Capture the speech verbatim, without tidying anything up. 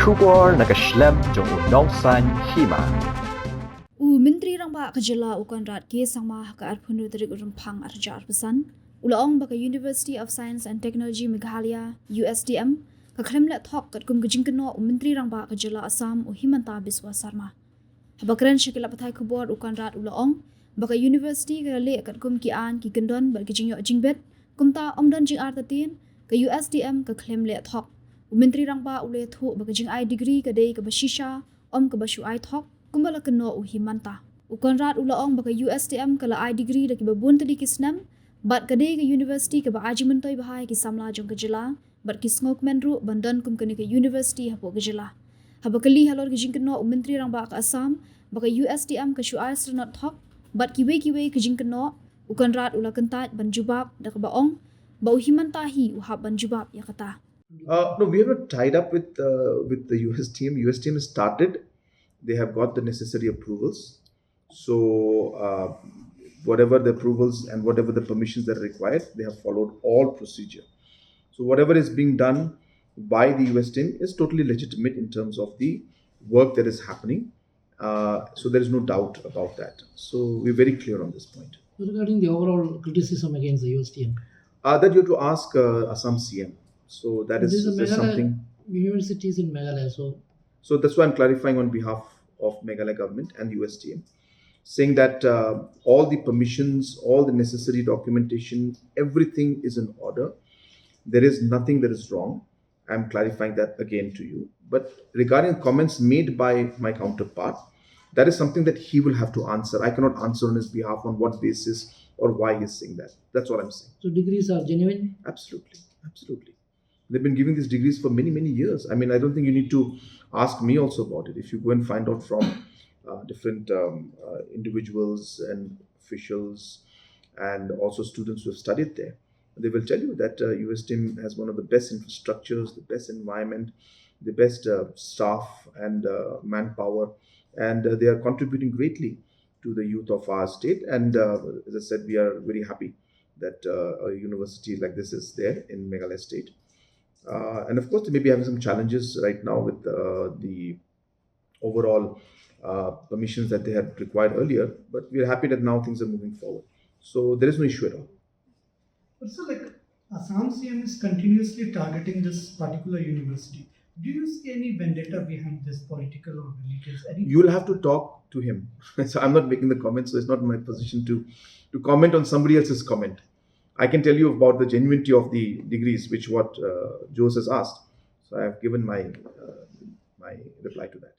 Khubor na ka shlem jong u nongsaiñ hima. U Myntri Rangbah ka jylla u Conrad K Sangma ha ka arphew hynriew tarik u Rymphang arhajar arphew san u la ong ba ka University of Science and Technology Meghalaya, U S T M, ka khlem leh thok katkum ka jingkynnoh u Myntri Rangbah ka jylla Assam u Himanta Biswa Sarma. Haba kren sha ki lad pathai khubor u Conrad u la ong ba ka university ka la leh katkum ki aiñ ki kyndon bad ki jingïoh jingbit, kumta ym don jingartatien, ka U S T M ka khlem leh thok. U Myntri Rangbah u la ïathuh ba ka jingai degree ka dei kaba shisha, ym kaba shu ai thok, kumba la kynnoh u Himanta. U Conrad u la ong ba ka U S T M ka la ai degree da kiba bun tylli ki snem, bad ka dei ka university kaba ai jingmyntoi bha ïa ki samla jong ka jylla, bad ki sngewkmen ruh ban don kum kane ka university hapoh ka jylla. Haba kylli halor ka jingkynnoh u Myntri Rangbah ka Assam ba ka U S T M ka shu ai syrnod thok bad kiwei kiwei ki jingkynnoh, u Conrad u la kyntait ban jubab da kaba ong ba u Himanta hi u hap ban jubab ïa kata. Uh, no, we have not tied up with uh, with the U S T M. U S T M has started. They have got the necessary approvals. So, uh, whatever the approvals and whatever the permissions that are required, they have followed all procedure. So, whatever is being done by the U S T M is totally legitimate in terms of the work that is happening. Uh, so, there is no doubt about that. So, we're very clear on this point. Regarding the overall criticism against the U S T M, uh, that you have to ask uh, Assam C M. So, that is, is something. Universities in Meghalaya. So, so that's why I'm clarifying on behalf of Meghalaya government and U S T M, saying that uh, all the permissions, all the necessary documentation, everything is in order. There is nothing that is wrong. I'm clarifying that again to you. But regarding comments made by my counterpart, that is something that he will have to answer. I cannot answer on his behalf on what basis or why he's saying that. That's what I'm saying. So degrees are genuine? Absolutely. Absolutely. They've been giving these degrees for many, many years. I mean, I don't think you need to ask me also about it. If you go and find out from uh, different um, uh, individuals and officials and also students who have studied there, they will tell you that uh, U S T M has one of the best infrastructures, the best environment, the best uh, staff and uh, manpower, and uh, they are contributing greatly to the youth of our state. And uh, as I said, we are very happy that uh, a university like this is there in Meghalaya state. Uh, and of course, they may be having some challenges right now with uh, the overall uh, permissions that they had required earlier, but we are happy that now things are moving forward. So there is no issue at all. But so, like, Assam C M is continuously targeting this particular university. Do you see any vendetta behind this, political or religious? Any... You'll have to talk to him. So I'm not making the comment, so it's not my position to to comment on somebody else's comment. I can tell you about the genuinity of the degrees, which what uh, Jose has asked. So I have given my uh, my reply to that.